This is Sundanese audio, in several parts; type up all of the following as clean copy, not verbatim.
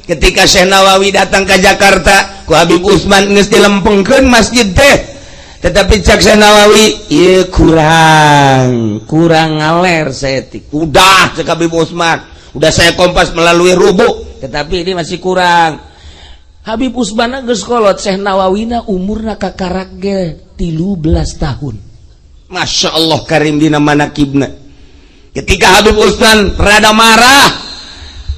Ketika Syekh Nawawi datang ke Jakarta, ku Habib Usman geus dilempengkeun masjid teh. Tetapi cak Syekh Nawawi, ieu kurang, kurang ngaler saeutik. Udah cek Habib Usman, udah saya kompas melalui rubu, tetapi ini masih kurang. Habib Usman geus kolot, Syekh Nawawina umurna kakarak ge 13 tahun. Masya Allah karim dina manakibna. Ketika Habib Usman rada marah,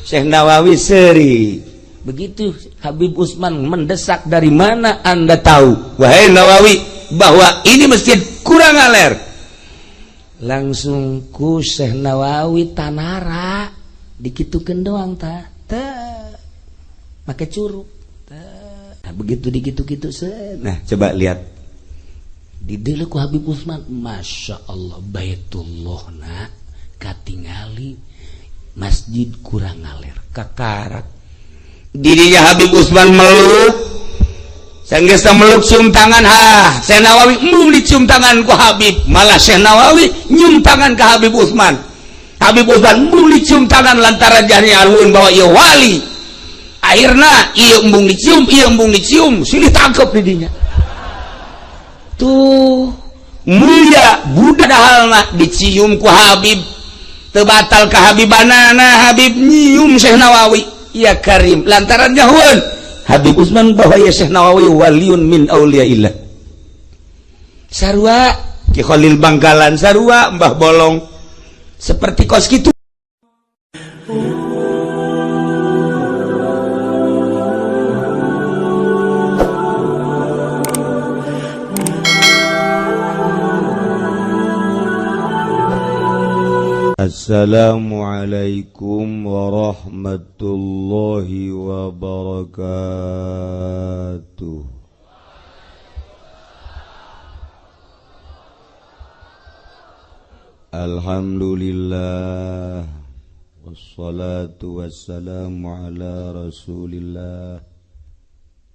Syekh Nawawi seri. Begitu Habib Usman mendesak, dari mana Anda tahu, wahai Nawawi, bahwa ini masjid kurang ngaler? Langsung ku Syekh Nawawi tanara dikitukeun doang tah. Teh. Make curug. Nah, begitu digitu-gitu, nah coba lihat di ku Habib Usman, Masya Allah, Baitullah na katingali masjid kurang ngaler kakarak dirinya. Habib Usman meluk, sanggeus meluk, cium tangan. Ha, Syekh Nawawi belum dicium tangan ku Habib, malah Syekh Nawawi nyium tangan ke Habib Usman. Habib Usman belum dicium tangan lantaran jani alun bahwa ia wali. Akhirna iya embung dicium, iya embung dicium, silih tangkep didinya tuh. Mulia budak halna dicium ku Habib teu batal ka Habibanana. Habib nyium Syekh Nawawi, ya karim, lantaran nyahueun Habib Usman bahwa ya Syekh Nawawi waliun min auliyaillah. Sarua Ki Khalil Bangkalan, sarua Mbah Bolong, seperti kos kitu. Assalamualaikum warahmatullahi wabarakatuh. Alhamdulillah, wassalatu wassalamu ala Rasulillah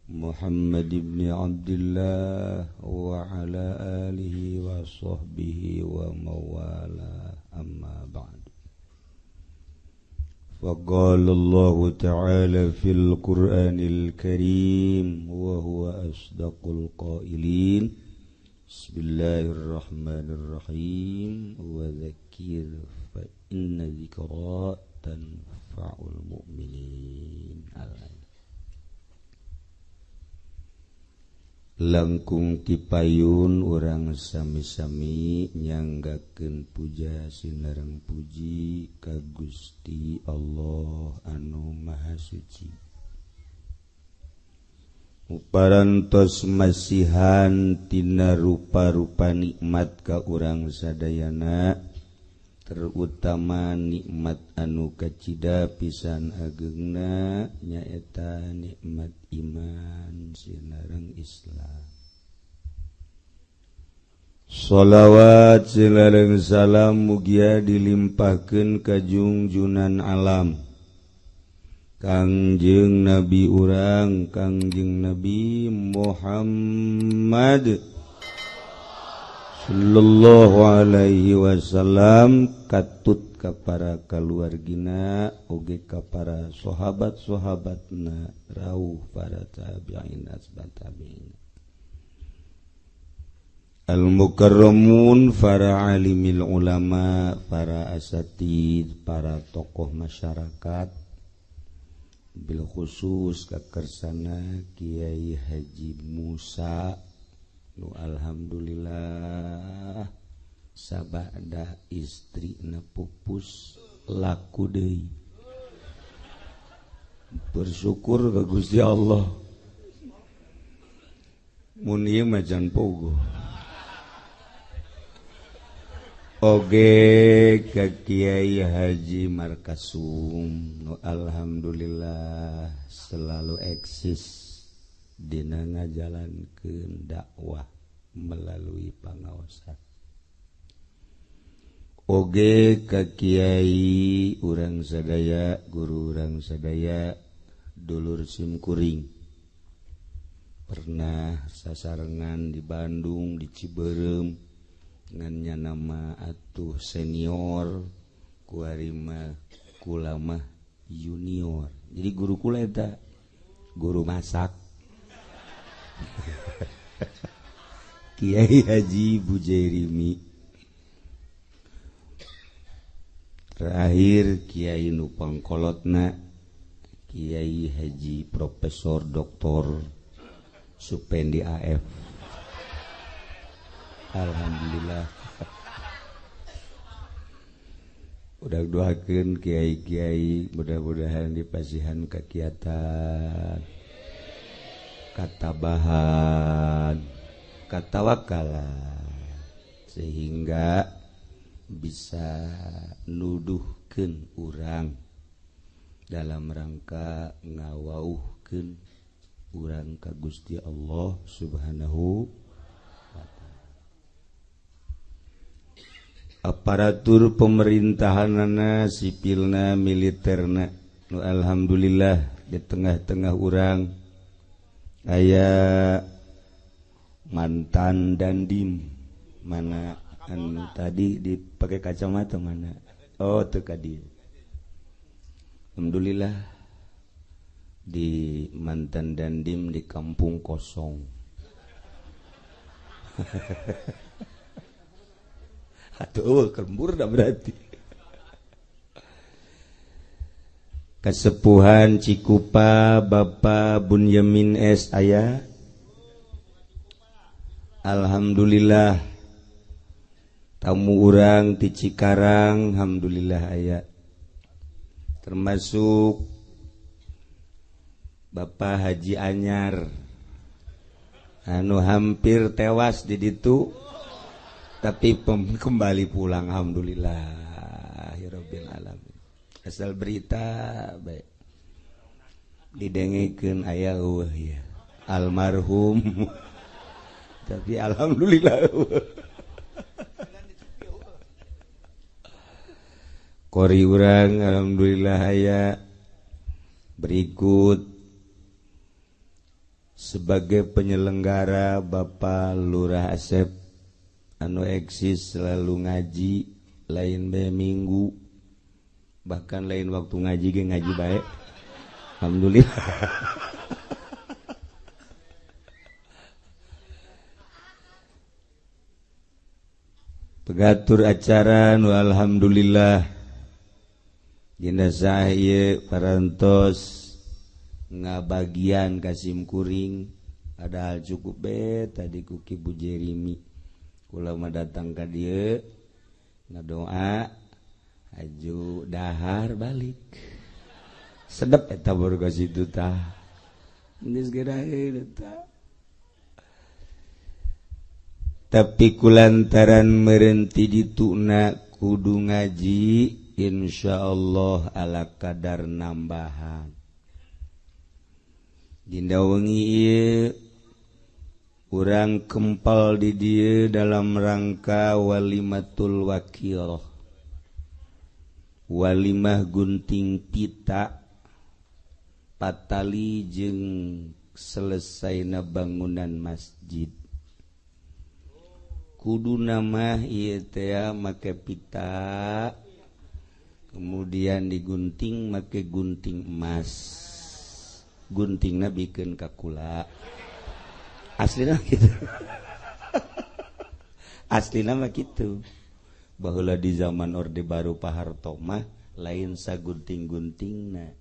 Muhammad ibn Abdullah wa ala alihi wa sahbihi wa mawala, amma ba'd. Faqala Allah ta'ala fil Qur'anil Karim wa huwa asdaqul qailin. Bismillahirrahmanirrahim. Wa dzakir fa inna dzikra tanfa'ul mu'minin. Langkung tipayun urang sami-sami nyanggakeun puja sinareng puji ka Gusti Allah anu Maha Suci. Uparantos masihan tina rupa-rupa nikmat ka urang sadayana, terutama nikmat anu kacida pisan agengna nyaeta nikmat iman sinareng Islam. Sholawat sinareng salam mugia dilimpahkeun ka jungjunan alam Kangjeng Nabi urang, Kangjeng Nabi Muhammad sallallahu alaihi wasallam, katut ka para kaluargina oge ka para sahabat-sahabatna, rauh para tabi'in asbat tabi'in, al-mukarramun, para alimil ulama, para asatid, para tokoh masyarakat, bil khusus kakersana Kiai Haji Musa nu alhamdulillah sabada istrina pupus laku deui. Bersyukur ka Gusti Allah. Mun ieu mah can pogo. Oge ka Kiai Haji Markasum nu alhamdulillah selalu eksis dina ngajalankeun dakwah melalui pangaosan. Oge ka Kiai urang sadaya, guru urang sadaya, dulur simkuring, pernah sasarengan di Bandung, di Ciberem, ngannya nama atuh senior kuarima kulama Junior. Jadi guru kula eta guru masak. Kiai Haji Bujairimi. Terakhir Kiai nu pangkolotna Kiai Haji Profesor Dr. Supendi AF. Alhamdulillah. Udah doakeun kiai-kiai mudah-mudahan dipasihan kegiatan, katabahan, katawakalan, sehingga bisa nuduhkeun urang dalam rangka ngawauhkeun urang ka Gusti Allah Subhanahu wa ta'ala. Aparatur pemerintahanana, sipilna, militerna, nu alhamdulillah di tengah-tengah urang aya mantan dandim mana anu tadi dipakai kacamata mana, oh teu ka dieu. Alhamdulillah di mantan dandim di kampung kosong. Atuh kembur dah berarti. Kasepuhan Cikupa Bapak Bunyamin S aya. Alhamdulillah tamu urang ti Cikarang alhamdulillah aya. Termasuk Bapak Haji Anyar anu hampir tewas di ditu tapi kembali pulang, alhamdulillah ya rabbil alamin. Asal berita baik didengekeun aya eueuh ya almarhum. Tapi alhamdulillah kori urang alhamdulillah aya. Berikut sebagai penyelenggara Bapak Lurah Asep anu eksis selalu ngaji lain bae minggu, bahkan lain waktu ngaji ge ngaji bae, alhamdulillah. Pengatur acara nu alhamdulillah jenazah ieu parantos ngabagian ka simkuring, padahal cukup be tadi ku Ki Bujairimi. Kula mah datang ka dieu ngadoa aju dahar balik. Sedep eta baru ka situ tah. Geus geuraheun eta. Tapi kulantaran merenti dituna kudu ngaji insyaallah ala kadar nambahan. Dinda wengi ieu urang kempal di dieu dalam rangka walimatul wakil, walimah gunting pita patali jeung selesaina bangunan masjid. Kudu nama ieu teh make pita kemudian digunting make gunting emas, guntingna bikeun ka kula. Aslina gitu. Aslina mah kitu. Baheula di zaman Orde Baru Pak Harto mah lain sagunting-guntingna.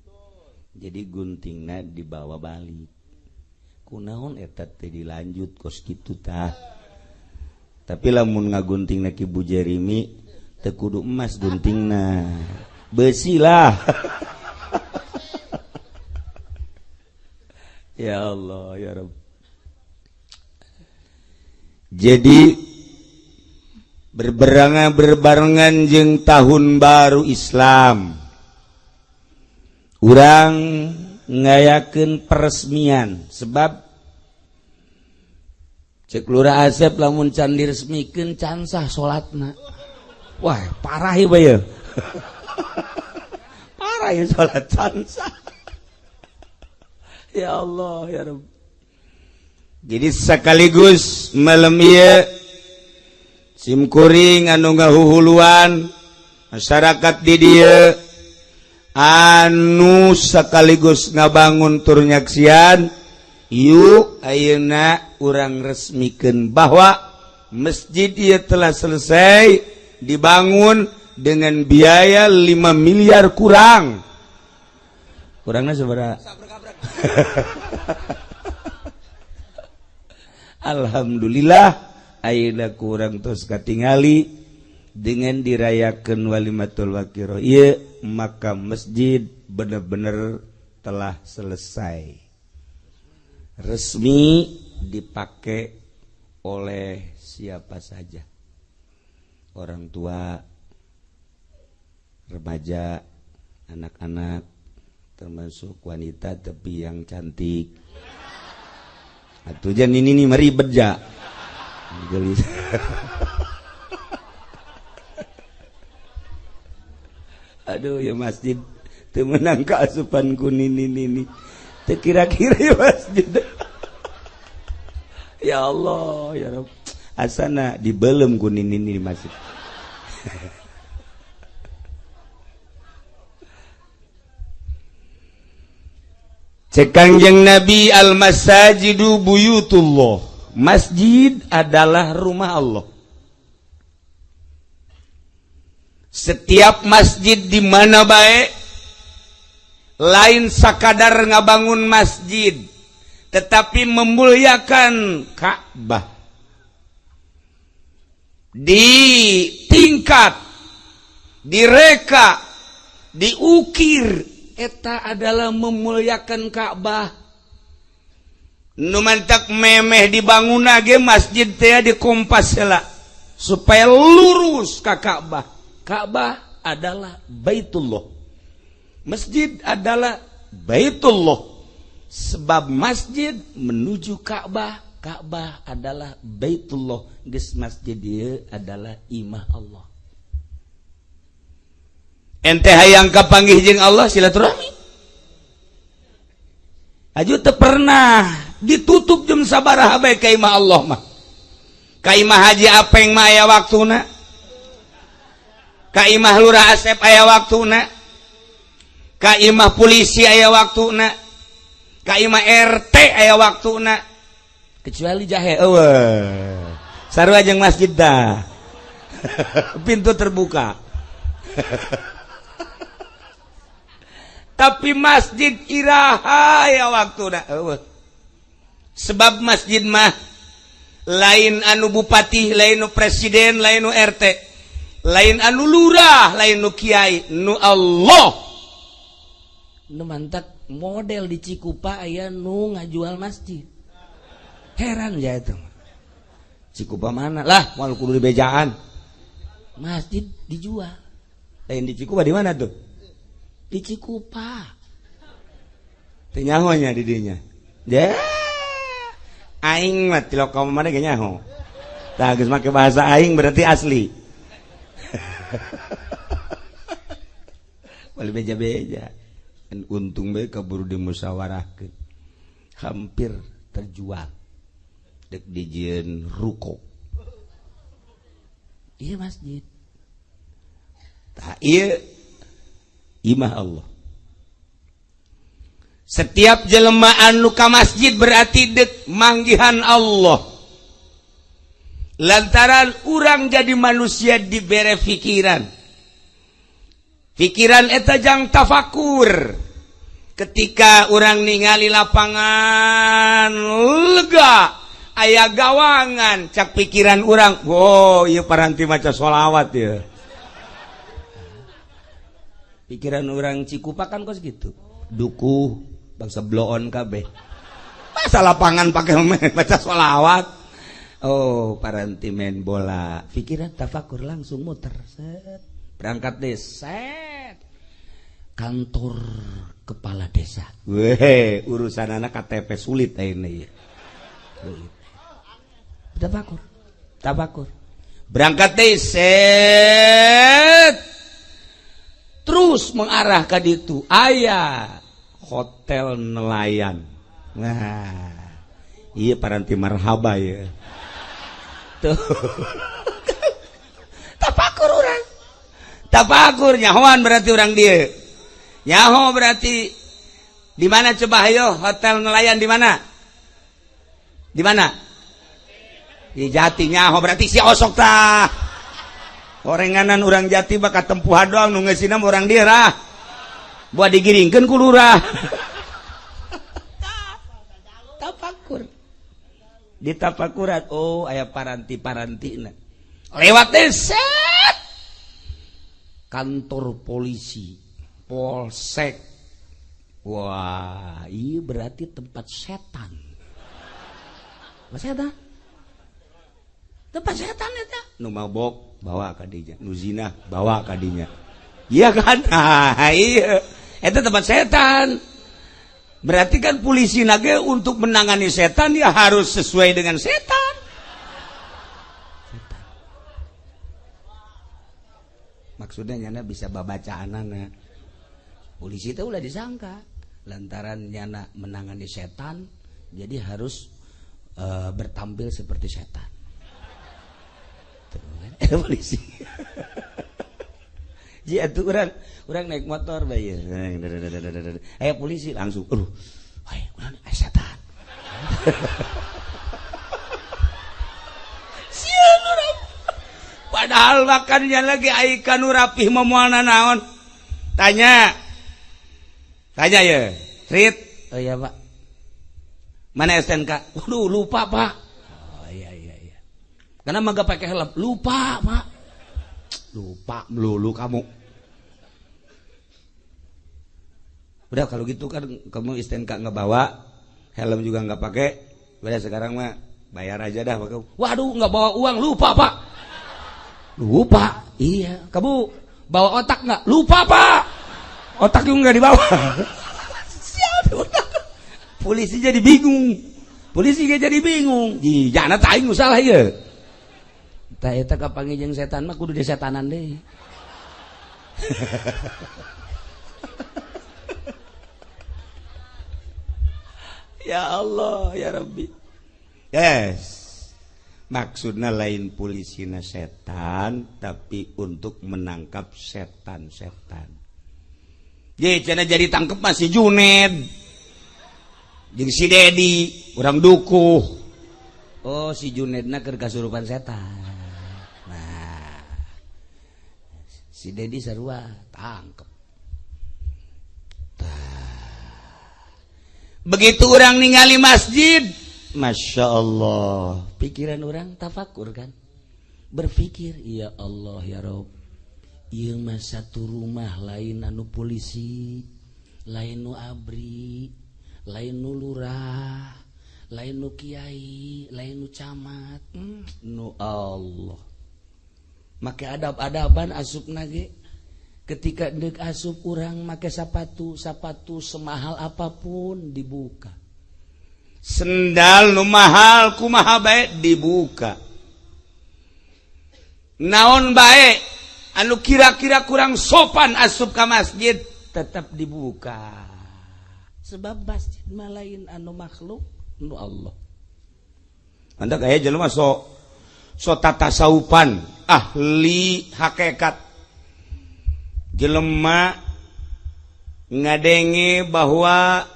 Jadi guntingna dibawa balik. Kunaon eta teh dilanjut kos kitu tah. Tapi lamun ngaguntingna Ki Bujairimi teu kudu emas guntingna. Besi lah. Ya Allah ya Rabb. Jadi berbarengan jeung tahun baru Islam, urang ngayakeun peresmian sebab cek Lurah Asep lamun can diresmikeun can sah salatna. Wah, parah ieu bae. Parah ya salat can sah. Ya Allah ya Rabb. Jadi sekaligus malam ieu simkuring anu ngahuhuluan masyarakat di dieu Anu sekaligus ngabangun tur nyaksian, yuk ayeuna urang resmikeun bahwa masjid ieu telah selesai dibangun dengan biaya 5 miliar kurang. Kurangnya seberapa? Alhamdulillah ayeuna kurang terus katingali dengan dirayakan walimatul waqiroh ieu, maka masjid benar-benar telah selesai resmi dipakai oleh siapa saja, orang tua, remaja, anak-anak, termasuk wanita tapi yang cantik. Atuh jan ini nih meribet ja. Aduh ya masjid teu meunang kaasupan ku nini nini. Teu kira-kira ya masjid. Ya Allah ya Rabb. Asana dibelem ku nini nini di masjid. Cek Kangjeng Nabi, al masajidu buyutullah. Masjid adalah rumah Allah. Setiap masjid di mana bae lain sakadar ngabangun masjid, tetapi memuliakan Ka'bah. Di tingkat, direka, diukir, eta adalah memuliakan Ka'bah. Nu mantak memeh dibangun ge masjid teh dikompas heula supaya lurus ka Ka'bah. Ka'bah adalah Baitullah. Masjid adalah Baitullah. Sebab masjid menuju Ka'bah, Ka'bah adalah Baitullah. Geus masjid ieu adalah imah Allah. Ente hayang kapanggih jeung Allah silaturahmi. Aju teu pernah ditutup jam sabaraha bae ka imah Allah mah. Ka imah Haji Apeng mah aya waktuna. Ka imah Lurah Asep aya waktuna, ka imah polisi aya waktuna, ka imah RT aya waktuna, kecuali jahe eueuh. Sarua jeung masjid dah. Pintu terbuka. Tapi masjid iraha aya waktuna eueuh. Sebab masjid mah lain anu bupati, lain nu presiden, lain nu RT, lain anu lurah, lain nu kiai, nu Allah. Nu mantak model di Cikupa aya nu ngajual masjid. Heran ya itu. Cikupa mana? Lah, moal kudu dibejaan. Masjid dijual. Lain di Cikupa di mana tuh? Di Cikupa. Teu nyaho nya di dinya. Ya. Aing mah tilok ka mana ge nyaho. Tah geus make bahasa aing berarti asli. Wali beja-beja. Untung bae kaburu dimusyawarahkeun. Hampir terjual. Dek dijieun ruko. Iya masjid. Tah ieu imah Allah. Setiap jelema anu ka masjid berarti dek manggihan Allah. Lantaran urang jadi manusia dibere pikiran. Pikiran eta jang tafakur. Ketika urang ningali lapangan lega, aya gawangan, cak pikiran urang, oh ieu paranti maca sholawat ya. Pikiran urang Cikupa kan kos gitu. Dukuh bangsa bloon kabeh. Masa lapangan pakai maca sholawat. Oh, paranti main bola. Pikiran tafakur langsung muter. Set. Berangkat deh, set. Kantor kepala desa. Weh, urusan anak KTP sulit ini. Sulit. Tafakur. Tafakur. Berangkat deh, set. Terus mengarah ke ditu. Aya hotel nelayan. Nah, iya paranti marhaba ya. Tuh. Tafakur orang. Tafakur nyahoan berarti orang dia. Nyaho berarti di mana coba ayo hotel nelayan di mana? Di mana? Di Jati. Nyaho berarti si osok tah. Orenganan urang Jati bakal tempuhan doang nu ngeusina urang dirah. Buat digiringkeun ku lurah. Tapakur. Di tapakuran oh aya paranti-parantina. Lewat deh set. Kantor polisi, polsek. Wah, iya berarti tempat setan. Apa setan? Tempat setan eta. Nu mabok bawa ka dinya, nu zina bawa ka dinya. Iya kan? Nah, iya. Eta tempat setan. Berarti kan polisi nage untuk menangani setan ya harus sesuai dengan setan. Setan. Maksudnya nyana bisa babacaanana. Polisi itu ulah disangka lantaran nyana menangani setan jadi harus bertampil seperti setan. Tuh kan polisi. Ji atuh urang naik motor bae. Polisi langsung aduh, hai urang setan. Sieun urang. Padahal makannya lagi ai kanu rapih momoalna naon. Tanya. Tanya ya. Trit. Oh iya, Pak. Mana STNK? Waduh, lupa, Pak. Oh iya iya iya. Karena mah gak pakai helm. Lupa, Pak. Lupa melulu kamu. Udah kalau gitu kan kamu STNK nggak bawa, helm juga nggak pakai. Udah sekarang mah bayar aja dah kamu. Waduh, nggak bawa uang, lupa Pak. Lupa. Iya, kamu bawa otak nggak? Lupa Pak. Otak juga nggak dibawa. Siapa otak? Polisi jadi bingung. Polisi jadi bingung. Ih, jangan aing salah ya. Tah eta kapanggih jeung setan mah kudu disetanan deui. Ya Allah, ya Rabbi. Yes. Maksudnya lain polisina setan, tapi untuk menangkap setan-setan. Ye, cenah jadi tangkep mah si Juned. Jeung si Dedi, urang dukuh. Oh, si Junedna keur kasurupan setan. Nah, si Dedi sarua tangkep. Begitu orang ningali masjid, Masya Allah, pikiran orang tafakur kan, berpikir, ya Allah ya Rob, ieu mah satu rumah lain anu polisi, lain nu abri, lain nu lurah, lain nu kiai, lain nu camat, nu Allah. Make adab-adaban asup nage. Ketika deuk asup urang make sapatu, sapatu semahal apapun dibuka. Sendal nu mahal kumaha bae dibuka. Naon bae anu kira-kira kurang sopan asup ka masjid tetap dibuka. Sebab masjid mah lain anu makhluk, nu Allah. Mantap aya jelema so tatasawupan ahli hakikat. Jelema ngadenge bahwa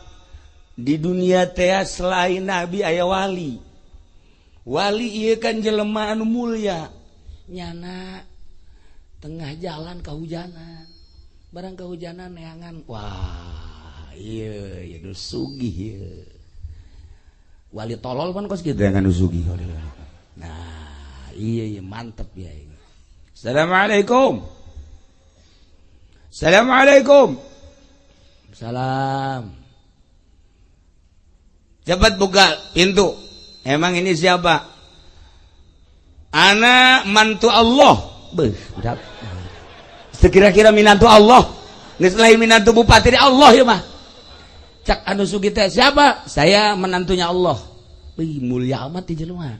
di dunia teh selain nabi aya wali. Wali ieu kan jelema anu mulia. Nyana tengah jalan kahujanan. Barang kahujanan neangan. Wah, ieu ieu nu sugih ieu. Wali tolol pan kos kitu nu sugih. Nah, iya iya mantep ya ini. Assalamualaikum. Assalamualaikum. Salam. Cepat buka pintu. Emang ini siapa? Ana mantu Allah. Beuh, udah. Sekira-kira minantu Allah. Geus lain minantu bupati Allah ya mah. Cak anu sugih teh siapa? Saya menantunya Allah. Wih, mulia amat di jelema.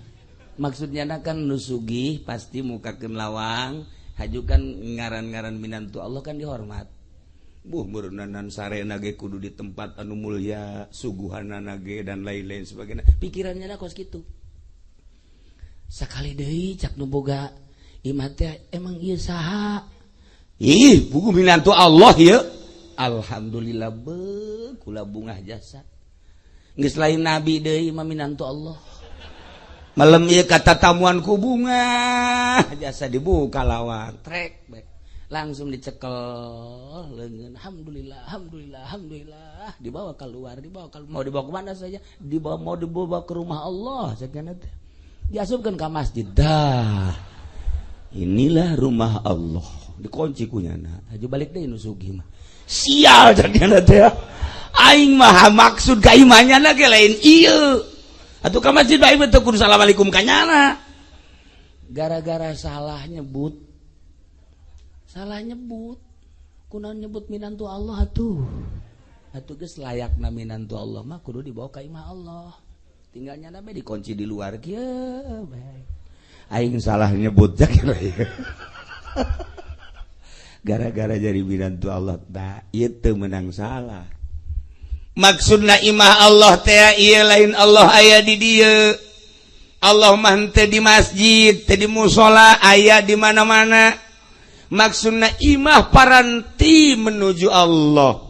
Maksudnya kan nu sugih pasti mukakeun lawang. Haju kan ngaran-ngaran minantu Allah kan dihormat. Buh meureunnan sarena ge kudu di tempat anu mulia, suguhanana ge dan lain-lain sebagainya. Pikirannya lah kos kitu. Sakali deui cak nu boga imah teh emang ieu saha? Ih, buku minantu Allah ieu. Alhamdulillah be kula bungah jasa. Geus lain nabi deui mah minantu Allah. Malam ieu kata tamuan ku bungah jasa dibuka lawang trek bae. Langsung dicekel leungeun. Alhamdulillah, alhamdulillah, alhamdulillah. Dibawa keluar, dibawa keluar. Mau dibawa kemana saja? Dibawa, mau dibawa ke rumah Allah sakana teh. Diasupkeun ka masjid. Dah. Inilah rumah Allah. Dikunci ku nyana. Haju balik deui nu sugih mah. Sial jadinya teh. Aing mah maksud ka imahnya ge lain ieu. Atuh ka masjid bae teu kudu assalamualaikum ka nyana. Gara-gara salah nyebut. Salah nyebut, kunaon nyebut minantu Allah atuh. Atuh geus layakna minantu Allah mah kudu dibawa ka imah Allah. Tinggalnya bae dikunci di luar kieu bae. Aing salah nyebut jak gara-gara jadi minantu Allah tah ieu teu meunang salah. Maksudna imah Allah teh ieu lain Allah aya di dieu. Allah mah henteu di masjid, teu di musala, aya di mana-mana. Maksudna imah paranti menuju Allah,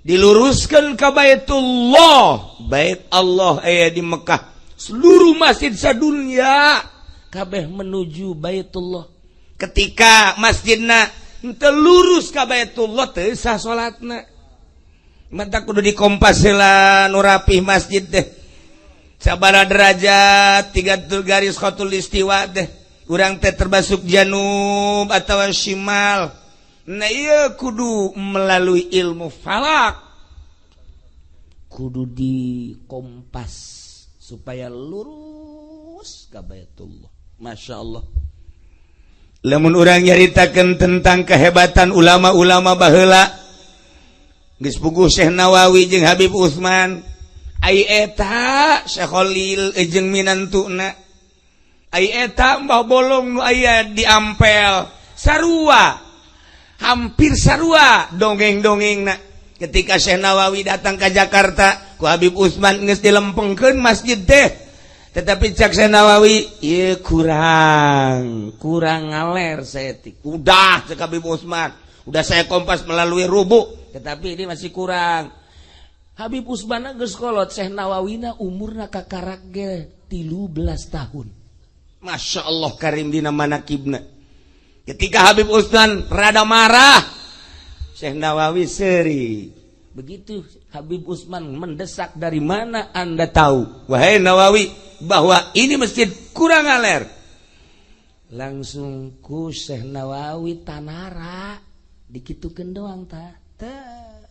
diluruskan ke Baitullah. Bait Allah aya di Mekah, seluruh masjid sadunya kabeh menuju Baitullah. Ketika masjidna henteu lurus ka Baitullah teu sah salatna. Mata kudu dikompas heula nu rapih masjid teh. Sabaraha derajat tiga garis khatul istiwa teh. Urang teh termasuk janub atau shimal. Nah iya kudu melalui ilmu falak, kudu dikompas supaya lurus ka Baitullah. Masya Allah. Lamun urang nyaritakeun tentang kehebatan ulama-ulama baheula, geus puguh Syekh Nawawi jeung Habib Utsman, ai eta Syekh Khalil jeung minantuna, ai eta Mbah Bolong nu aya di Ampel, sarua hampir sarua dongeng-dongengna. Ketika Syekh Nawawi datang ke Jakarta ku Habib Utsman geus dilempengkeun masjid teh, tetapi cak Syekh Nawawi ieu kurang ngaler saeutik. Udah cek Habib Utsman, udah saya kompas melalui rubu, tetapi ini masih kurang. Habib Utsman geus kolot, Syekh Nawawina umurna kakarak ge 13 tahun. Masya Allah karim dina manakibna. Ketika Habib Utsman rada marah, Syekh Nawawi seri. Begitu Habib Utsman mendesak, dari mana Anda tahu wahai Nawawi bahwa ini masjid kurang ngaler? Langsung ku Syekh Nawawi tanara dikitukeun doang tah. Teh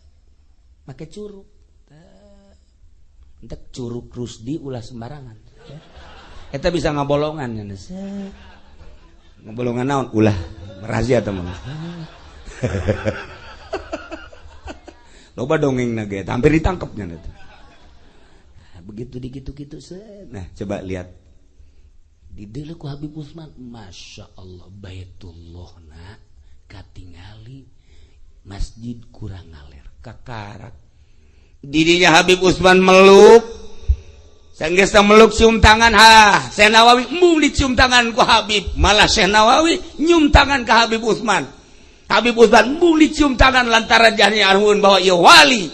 make curug. Teh entek curug Rusdi ulah sembarangan. Eta bisa ngabolongan nya. Ngabolongan naon? Ulah razia teman. Loba dongeng na ge, hampir ditangkep nya eta. Nah, begitu dikitu-kitu nah, coba lihat. Dideuleu ku Habib Utsman, Masya Allah Baitullah na katingali masjid kurang ngaler kakarak. Didinya Habib Utsman meluk. Sanggeus meluk cium tangan, ha Syekh Nawawi embung dicium tangan ku Habib, malah Syekh Nawawi nyium tangan ke Habib Utsman. Habib Utsman embung dicium tangan lantaran jahnya arhun bahwa ieu wali.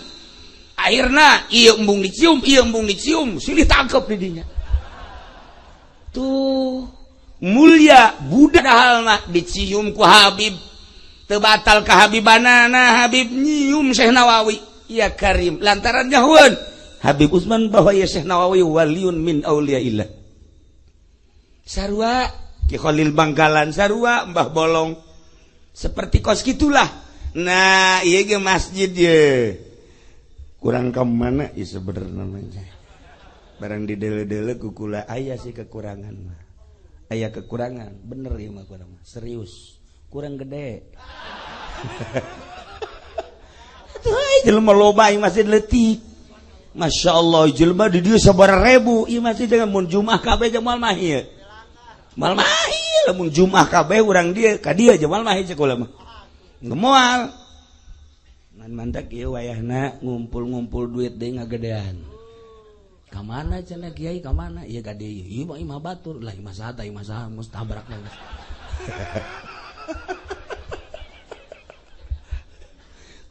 Akhirna ieu embung dicium, ieu embung dicium, silih tangkep di dinya. Tuh mulia budak halna dicium ku Habib, teu batal ka Habibanana, Habib nyium Syekh Nawawi. Ya karim lantaran jahun Habib Utsman bahwa ya Syekh Nawawi waliun min auliyaillah. Sarua Ki Khalil Bangkalan, sarua Mbah Bolong, seperti kos gitulah. Nah ieu ge masjid ye kurang ka mana ieu sebenarnya namanya. Barang dideule-deule ku kula aya sih kekurangan mah. Aya kekurangan bener ieu mah kurang mah. Serius kurang gede. Atuh jelema loba ieu masjid leutik. Masya Allah jelema di dieu sabaraha ribu ieu masjid jangan mun Jumat kabeh jeung moal mah ieu. Moal mah ieu lamun Jumat kabeh urang dieu ka dieu jeung moal mah cek kula mah. Moal. Ngan mantak ieu wayahna ngumpul-ngumpul duit deui ngagedean. Ka mana cenah kiai ka mana? Ieu ka dieu. Ieu mah imah batur. Lah imah saha tah imah saha geus tabrak.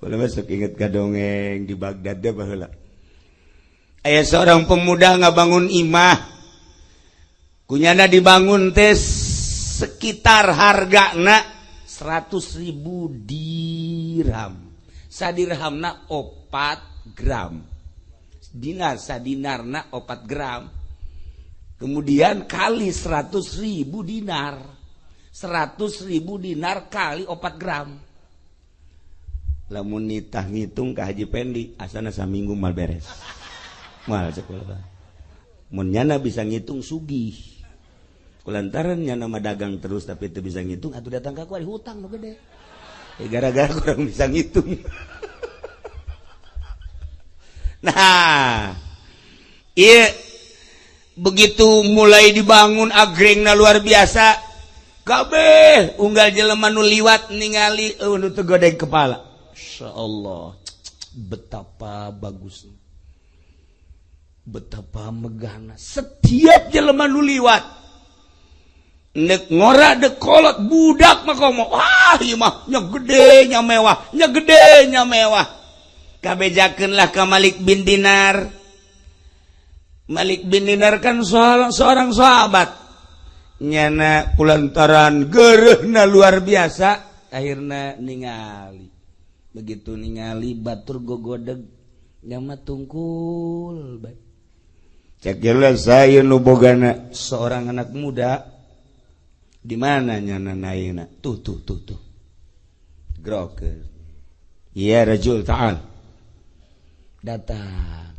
Kula masuk inget ka dongeng di Baghdad deh baheula. Aya seorang pemuda ngabangun imah. Kunyana dibangun teh sekitar hargana 100.000 dirham. Sadirhamna 4 gram. Dinar sadinarna 4 gram. Kemudian kali 100.000 dinar. 100.000 dinar kali 4 gram. Lamun nitah ngitung ka Haji Pendi asana saminggu mal beres. Mal sekolah. Mun nyana bisa ngitung sugih. Kulantaran nyana mah dagang terus tapi teu bisa ngitung atuh datang ka aku ari hutang nu gede. Gara-gara kurang bisa ngitung. Nah, iya begitu mulai dibangun agrengna luar biasa. Kabeh unggal jelema nu liwat ningali nu teu godeg kepala. Insyaallah betapa bagusnya, betapa megahna. Setiap jelema nu liwat nek ngora dek kolot budak mah komo, wah ieu mah nya gede nya mewah, nya gede nya mewah. Kabejakeun lah ka Malik bin Dinar. Malik bin Dinar kan seorang sahabat. Nyana kulantaran gerehna luar biasa, akhirna ningali. Begitu ningali batur gogodeg nyama tungkul bae. Cek jelas saya nu bogana seorang anak muda di mana nyana naina? Tuh tuh tuh tuh. Groker. Ya rajul ta'al. Datang.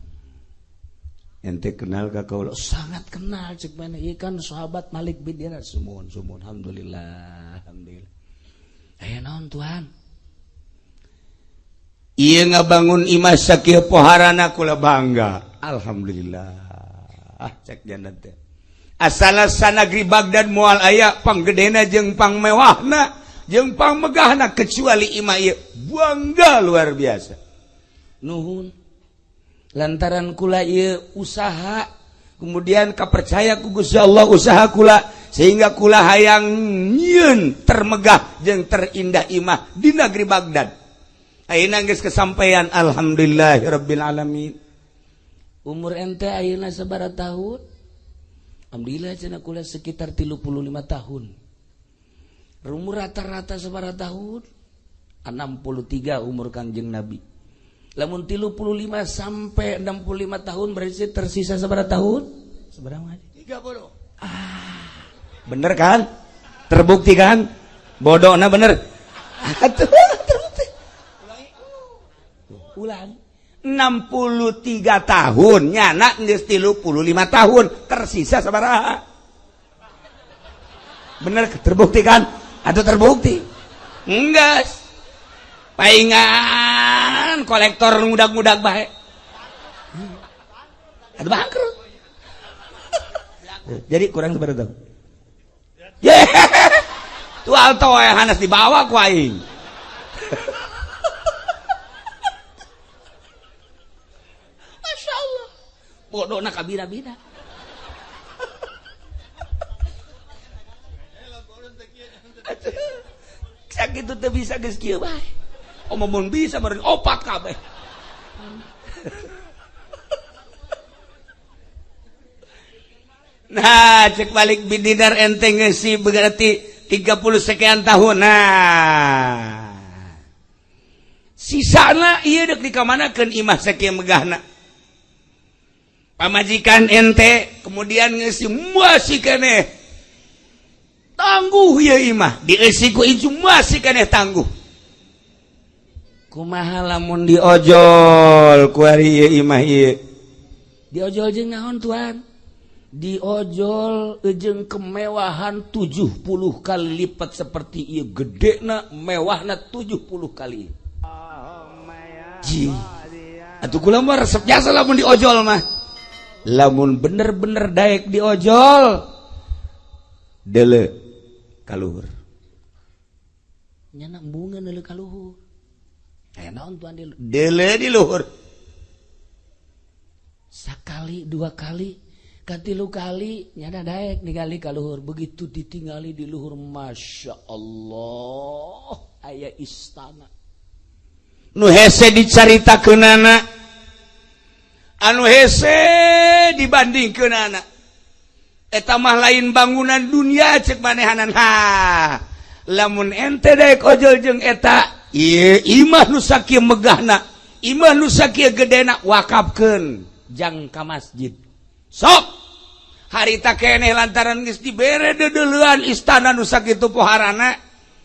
Ente kenal ka kaula? Sangat kenal cek mana? Ieu kan sahabat Malik bin Dinar. Sumuhun sumuhun alhamdulillah alhamdulillah. Aya naon Tuhan? Ieu ngabangun imah sakieu poharana kula bangga. Alhamdulillah. Ah cek janda teh. Asal sanagri Baghdad moal aya panggedena jeung pangmewahna jeung pangmegahna kecuali imah ieu. Bangga luar biasa. Nuhun. Lantaran kula ieu usaha kemudian kapercaya ku Gusti Allah usaha kula sehingga kula hayang nyieun termegah jeung terindah imah di negeri Baghdad. Ayeuna geus kesampaian alhamdulillahirabbil alamin. Umur ente ayeuna sabaraha tahun? Alhamdulillah cenah kula sekitar 35 tahun. Umur rata-rata sabaraha tahun? 63 umur Kangjeng Nabi. Lamun 35 sampai 65 tahun berarti tersisa sabaraha tahun? Sabaraha? 30. Ah, bener kan? Terbukti kan? Bodohna bener. Atuh terbukti. Ulang. 63 tahun nyana geus 35 tahun tersisa sabaraha? Bener terbukti kan? Atau terbukti? Enggak. Paingan kolektor ngudag-ngudag bae. Atuh bangkrut. Jadi kurang sabaraha tahun? Yeah. Tuh alto we hanas dibawa ku aing. Masya Allah. Bodohna kabira-bira. Sakitu teu bisa geus kieu bae. Omong bisa meureun opat kabeh. Nah, cek balik bin Dinar ente ngeusi berarti 30 sekian tahun. Nah, sisana ieu deuk dikamanakeun imah sakieu megahna. Pamajikan ente kemudian ngeusi masih keneh tangguh ieu imah, dieusi ku incu masih keneh tangguh. Kumaha lamun diojol ku ari ieu imah ieu? Diojol jeung naon Tuhan? Diojol jeung kemewahan 70 kali lipat seperti ieu gedena mewahna 70 kali. Ji. Atuh kula mah resep jasa lamun diojol mah. Lamun bener-bener daek diojol deule ka luhur. Nyana embungeun deule ka luhur. Aya naon tuan deule di luhur. Sakali dua kali katilu kali nyana daek ningali ka luhur. Begitu ditingali di luhur, Masya Allah, aya istana. Nu hese dicaritakeunana, anu hese dibandingkeunana. Eta mah lain bangunan dunia cek manehanan. Ha, lamun ente daek ojol jeung eta, ieu imah nu sakieu megahna, imah nu sakieu gedena wakafkeun jang ka masjid. Sok harita keneh lantaran geus dibere deudeuleun istana nu sakitu poharana,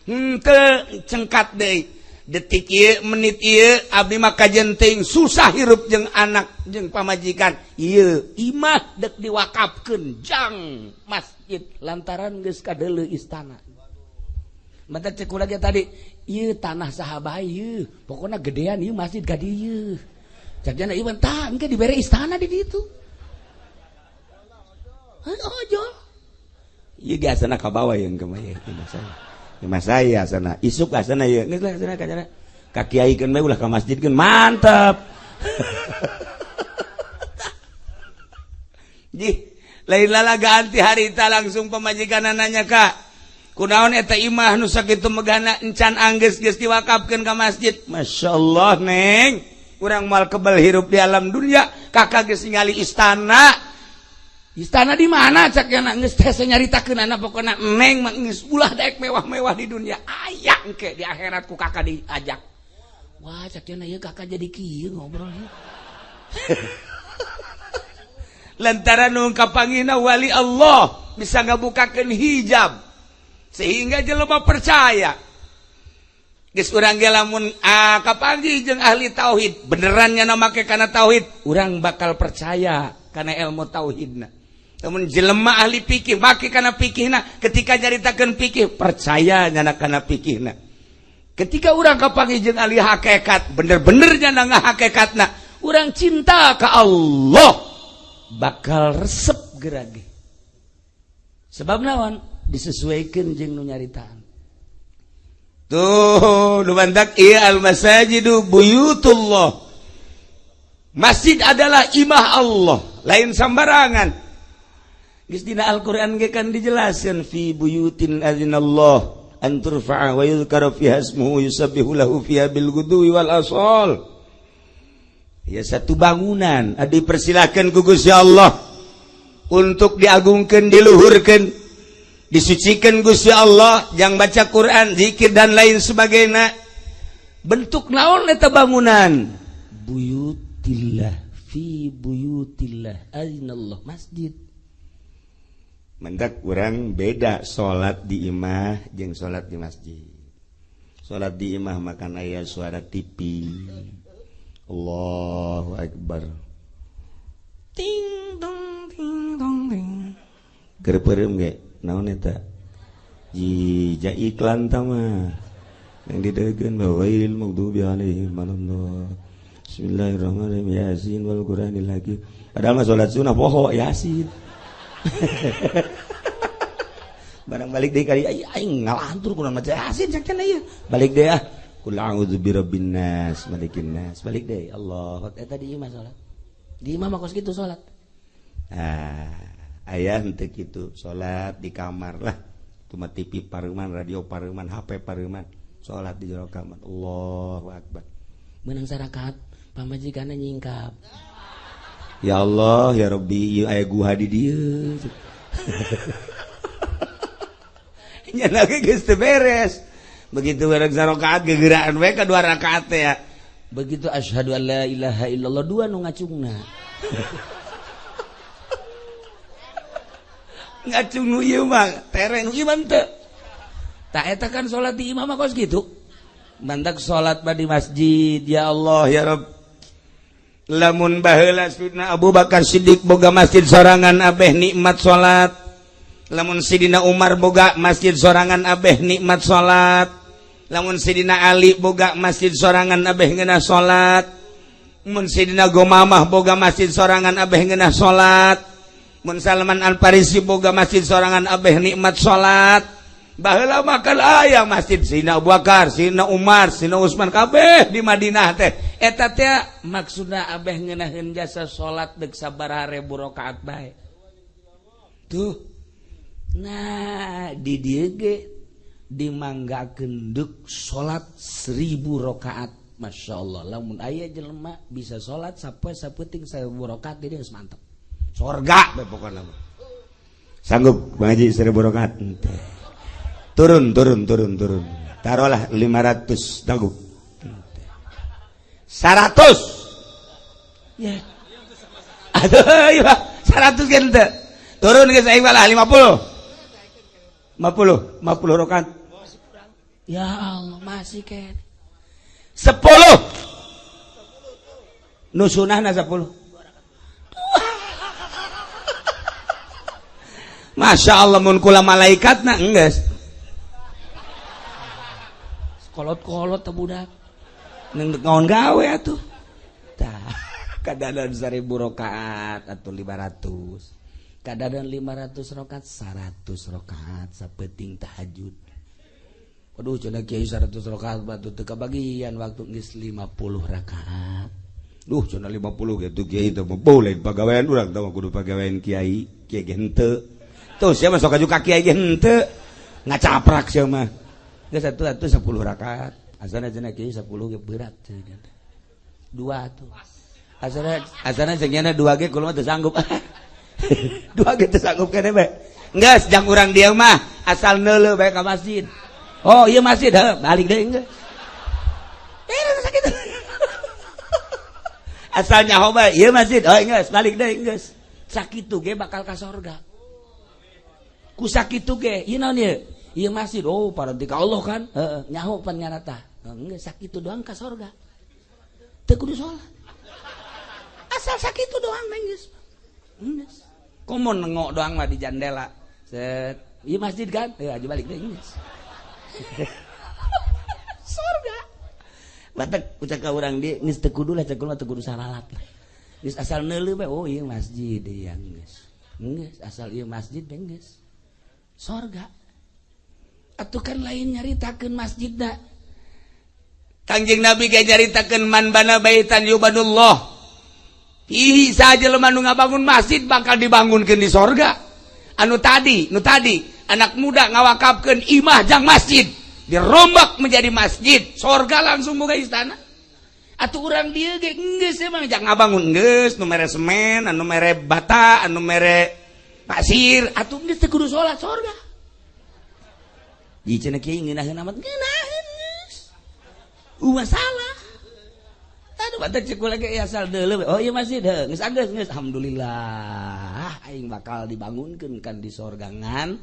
henteu cengkat deui. Detik ieu, menit ieu abdi mah kajenting susah hirup jeung anak jeung pamajikan. Ieu imah dek diwakafkeun jang masjid lantaran geus kadeuleu istana. Mata cek kula ge tadi, ieu tanah saha bae ieu, pokona gedean ieu masjid ka dieu. Cek jana ieu tah engke dibere istana di ditu. Heuh ojol. Ieu ge asana ka bawah yang ka mah imah saya. Imah saya asana, isuk asana ieu. Geus lah asana ka jana. Ka kiaikeun bae ulah ka masjidkeun, mantep. Jih, lain lalagaan ti harita langsung pamajikan nanya ka. Kunaon eta imah nu sakitu megahna encan anggeus geus diwakafkeun ka masjid. Masyaallah neng, urang moal kebel hirup di alam dunia, kakak geus ningali istana. Istana di mana cak yana geus teh nyaritakeun pokona neng mah geus ulah daek mewah-mewah di dunia. Aya engke di akhirat ku kakak diajak. Wah cak yana ieu kakak jadi kieu ngobrol. Lantaran nu kapangina wali Allah bisa ngabukakeun hijab sehingga jelema percaya. Geus urang ge lamun kapanggih jeung ahli tauhid, beneran nya make kana tauhid, urang bakal percaya kana ilmu tauhidna. Lamun jelema ahli fikih make kana fikihna, ketika nyaritakeun fikih percaya nyana kana fikihna. Ketika urang kapanggih jeung ahli hakikat, bener-bener nyana ngahakikatna, urang cinta ka Allah, bakal resep gerage. Sebab naon? Disesuaikan jeung nu nyaritaan. Tuh, nu mantak ieu al-masajidu buyutullah. Masjid adalah imah Allah, lain sambarangan. Geus dina Al-Qur'an ge kan dijelaskeun fi buyutin azinallah an turfa'a wa yuzkara fiha ismuhu yusabbihu lahu fiha bil ghudwi wal asal. Ya satu bangunan dipersilakan ku Gusti Allah untuk diagungkeun, diluhurkeun, disucikan Gusti Allah, yang baca Quran, zikir dan lain sebagainya. Bentuk naon eta bangunan? Buyutillah, fi buyutillah azinallah, masjid. Mendak urang beda salat di imah jeung salat di masjid. Salat di imah makan aya suara TV. Allahu akbar. Ting dong ting dong ting. Keur peureum ge naon eta? Jija iklan ta mah. Yang didegeun bawail maghdubi alaihim waladdallin. Bismillahirrahmanirrahim. Yasin wal Qur'anil Hakim. Padahal mah salat sunah poho Yasin. Barang balik deui kali aing ngalantur kunaon maca Yasin cak cenah ieu. Balik deui ah. Qul a'udzu birabbin nas, malikin nas. Balik deui. Allah, eta di imah salat. Di imah mah kos kitu salat. Ah, aya henteu kitu salat di kamar lah. Cuma TV pareuman, radio pareuman, HP pareuman. Salat di jero kamar. Allahu akbar. Meunang sarakaat pamajikanna nyingkap. Ya Allah, ya Rabbi, ieu aya guha di dieu. Nya lagi geus teu beres. Begitu bareng sarakaat gegeraan we ka dua rakaat teh ya. Begitu asyhadu an la ilaha illallah dua nu ngacungna. Ngacung nu ieu mah tereng nu ieu mah teu. Tah eta kan salat di imah mah kos kitu. Mantak salat mah di masjid, ya Allah ya Rabb. Lamun baheula Sidina Abu Bakar Siddiq boga masjid sorangan abeh nikmat salat. Lamun Sidina Umar boga masjid sorangan abeh nikmat salat. Lamun Sidina Ali boga masjid sorangan abeh ngeunah salat. Mun Sidina Gomamah boga masjid sorangan abeh ngeunah salat. Mun Salman Al Farisi boga masjid sorangan abeh nikmat salat. Baheula mah aya masjid Sidina Abu Bakar, Sidina Umar, Sidina Utsman kabeh di Madinah teh. Eta teh maksudna abeh ngeunaheun jasa salat deuk sabaraha ribu rakaat bae. Tuh. Nah, di dieu ge dimanggakeun deuk salat 1000 rakaat Masya Allah, lamun aya jelema bisa salat sapoe sapeuting 1000 rakaat dia geus mantep. Sorga bae pokona mah. Sanggup Bang Haji 1000 rakaat? Henteu. Turun turun turun turun. Taruhlah 500 sanggup. 100. Ya. Aduh, iya 100 kan teu. Turun geus aing malah 50. 50, 50 rakaat. Ya Allah, masih kan. 10. Nu sunahna 10. Masya Allah mun kula malaikatna enggeus. Kolot-kolot teh budak. Neng ngaon gawe atuh. Tah, kadadan 1000 rakaat atuh 500. Kadadan 500 rakaat 100 rakaat sapeuting tahajud. Waduh cenah kiai 100 rakaat batu teu kabagian waktu geus 50 rakaat. Duh cenah 50 gitu kiai teh mah boleh pagawean urang teh mah kudu pagawean kiai, kiai ge henteu. Tuh sia mah sok aju ka kiai ge henteu. Ngacaprak sia mah. Geus atuh atuh 10 rakaat. Asana cenah kiai 10 ge berat cenah. Dua tuh. Asana asana cenah dua ge kulo mah teu sanggup. Dua ge teu sanggup keneh bae. Geus jang urang dieu mah asal neuleuh bae ka masjid. Oh iya masjid, heh, balik deh enggak. Sakit. Asalnya hoba, iya masjid, oh enggak, balik deh enggak. Sakitu ge bakal ka sorga. Ku sakitu ge, ieu naon ieu? Ieu masjid, oh paranti ka Allah kan? Heeh, nyaho pan ngarata. Enggak sakitu doang ka sorga. Teu kudu salat. Asal sakitu doang geus. Geus. Komo nengok doang mah di jandela. Set, ieu masjid kan? Heuh, aja balik deh geus. Sorga. Batak ucap ka urang dieu geus teu kudu lah cek mah teu kudu salalat lah. Geus asal neuleuh bae oh ieu masjid ieu geus. Geus asal ieu masjid bae geus. Sorga. Atuh kan lain nyaritakeun masjidna. Kangjeng Nabi ge nyaritakeun man bana baitan yubanullah. Ih saja jelema nu ngabangun masjid bakal dibangunkeun di sorga. Anu tadi, nu tadi anak muda ngawakafkeun imah jang masjid dirombak menjadi masjid sorga langsung boga istana. Atuh urang dieu ge geus emang jang ngabangun geus nu mere semen, anu mere bata, anu mere pasir, atuh geus teu kudu salat sorga. Di cenah kieu ngeunaheun amat ngeunaheun geus. Ulah salah. Aduh batak cek kula ge asal deuleu. Oh iya masjid heuh geus anggeus geus alhamdulillah aing bakal dibangunkeun kan di sorga ngan